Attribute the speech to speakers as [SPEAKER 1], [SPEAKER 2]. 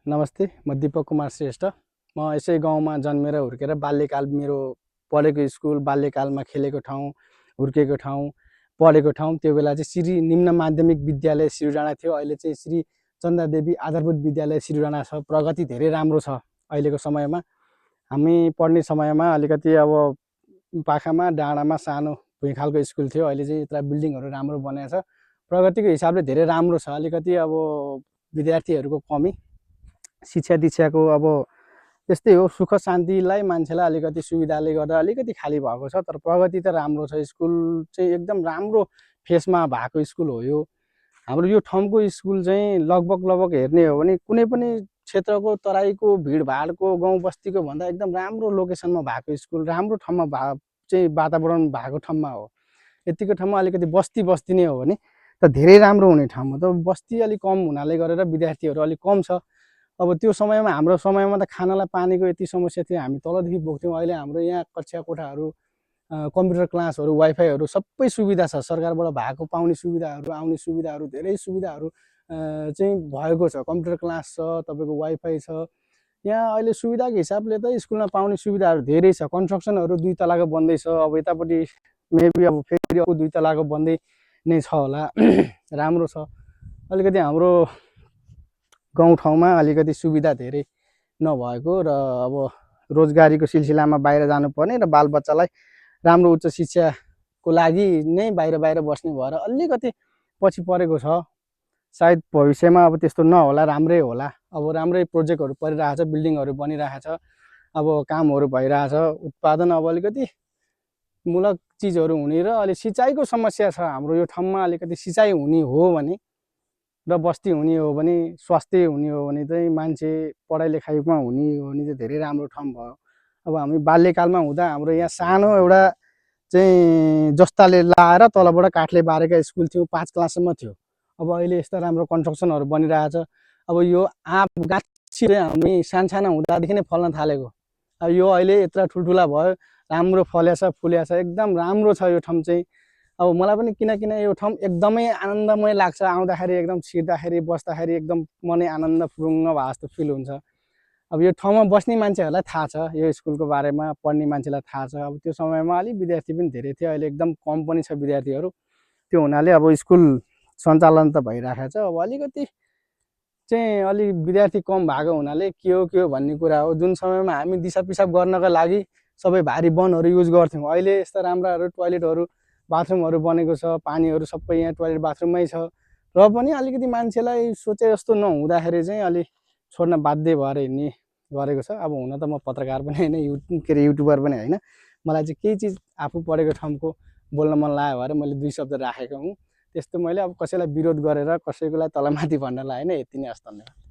[SPEAKER 1] नमस्ते, म दिपक कुमार श्रेष्ठ। म यसै गाउँमा जन्मेर हुर्केर बाल्यकाल मेरो पढेको स्कुल, बाल्यकालमा खेलेको ठाउँ, हुर्केको ठाउँ, पढेको ठाउँ त्यो बेला चाहिँ श्री निम्न माध्यमिक विद्यालय सिरुडाँडा थियो। अहिले चाहिँ श्री चन्दादेवी आधारभूत विद्यालय सिरुडाँडा छ। प्रगति धेरै राम्रो छ अहिलेको समयमा। हामी पढ्ने समयमा अलिकति अब पाखामा डाँडामा सानो भुइँखालको स्कुल थियो। अहिले चाहिँ यत्र बिल्डिङहरू राम्रो बनाएको छ। प्रगतिको हिसाबले धेरै राम्रो छ। अलिकति अब विद्यार्थीहरूको कमी, शिक्षा दीक्षाको अब त्यस्तै हो। सुख शान्तिलाई मान्छेलाई अलिकति सुविधाले गर्दा अलिकति खाली भएको छ, तर प्रगति त राम्रो छ। स्कुल चाहिँ एकदम राम्रो फेसमा भएको स्कुल हो यो। हाम्रो यो ठाउँको स्कुल चाहिँ लगभग हेर्ने हो भने कुनै पनि क्षेत्रको तराईको भिडभाडको गाउँ बस्तीको भन्दा एकदम राम्रो लोकेसनमा भएको स्कुल, राम्रो ठाउँमा चाहिँ वातावरण भएको ठाउँमा हो। यतिको ठाउँमा अलिकति बस्ती नै हो भने त धेरै राम्रो हुने ठाउँमा त बस्ती अलिक कम हुनाले गरेर विद्यार्थीहरू अलिक कम छ। अब त्यो समयमा हाम्रो समयमा त खानालाई पानीको यति समस्या थियो, हामी तलदेखि बोक्थ्यौँ। अहिले हाम्रो यहाँ कक्षा कोठाहरू, कम्प्युटर क्लासहरू, वाइफाईहरू सबै सुविधा छ। सरकारबाट भएको पाउने सुविधाहरू, आउने सुविधाहरू, धेरै सुविधाहरू चाहिँ भएको छ। कम्प्युटर क्लास छ, तपाईँको वाइफाई छ। यहाँ अहिले सुविधाको हिसाबले त स्कुलमा पाउने सुविधाहरू धेरै छ। कन्स्ट्रक्सनहरू 2 तलाको बन्दैछ। अब यतापट्टि मेबी अब फेरि अब 2 तलाको बन्दै नै छ होला। राम्रो छ। अलिकति हाम्रो गाउँठाउँमा अलिकति सुविधा धेरै नभएको र अब रोजगारीको सिलसिलामा बाहिर जानुपर्ने र बालबच्चालाई राम्रो उच्च शिक्षाको लागि नै बाहिर बस्ने भएर अलिकति पछि परेको छ। सायद भविष्यमा अब त्यस्तो नहोला, राम्रै होला। अब राम्रै प्रोजेक्टहरू परिरहेछ, बिल्डिङहरू बनिरहेछ, अब कामहरू भइरहेछ। उत्पादन अब अलिकति मूलक चिजहरू हुने र अलि सिँचाइको समस्या छ हाम्रो यो ठाउँमा। अलिकति सिँचाइ हुने हो भने र बस्ती हुने हो भने, स्वास्थ्य हुने हो भने चाहिँ मान्छे पढाइ लेखाइमा हुने हो भने चाहिँ धेरै राम्रो ठाउँ भयो। अब हामी बाल्यकालमा हुँदा हाम्रो यहाँ सानो एउटा चाहिँ जस्ताले लाएर तलबाट काठले बारेका स्कुल थियो, 5 क्लाससम्म थियो। अब अहिले यस्ता राम्रो कन्स्ट्रक्सनहरू बनिरहेछ। अब यो आँप गाँसी हामी सानसाना हुँदादेखि नै फल्न थालेको। अब यो अहिले यत्र ठुल्ठुला भयो, राम्रो फलेछ, फुलेछ, एकदम राम्रो छ यो ठाउँ चाहिँ। अब मलाई पनि किन यो ठाउँ एकदमै आनन्दमय लाग्छ। आउँदाखेरि एकदम छिर्दाखेरि बस्दाखेरि एकदम मनै आनन्द फुरुङ्ग भए जस्तो फिल हुन्छ। अब यो ठाउँमा बस्ने मान्छेहरूलाई थाहा छ, यो स्कुलको बारेमा पढ्ने मान्छेलाई थाहा छ। अब त्यो समयमा अलिक विद्यार्थी पनि धेरै थियो, अहिले एकदम कम पनि छ विद्यार्थीहरू। त्यो हुनाले अब स्कुल सञ्चालन त भइरहेको छ। अब अलिकति चाहिँ अलि विद्यार्थी कम भएको हुनाले के हो भन्ने कुरा हो। जुन समयमा हामी दिसा पिसाब गर्नका लागि सबै भारी वनहरू युज गर्थ्यौँ, अहिले यस्ता राम्रा टोयलेटहरू, बाथरुमहरू बनेको छ। पानीहरू सबै यहाँ टोयलेट बाथरुममै छ। र पनि अलिकति मान्छेलाई सोचे जस्तो नहुँदाखेरि चाहिँ अलि छोड्न बाध्य भएर हिँड्ने गरेको छ। अब हुन त म पत्रकार पनि होइन, युट्युबर पनि होइन। मलाई चाहिँ केही चिज आफू पढेको ठाउँको बोल्न मन लाग्यो भएर मैले 2 शब्द राखेको हुँ। त्यस्तो मैले अब कसैलाई विरोध गरेर कसैकोलाई तलमाथि भन्नलाई होइन। यति नै हस्, धन्यवाद।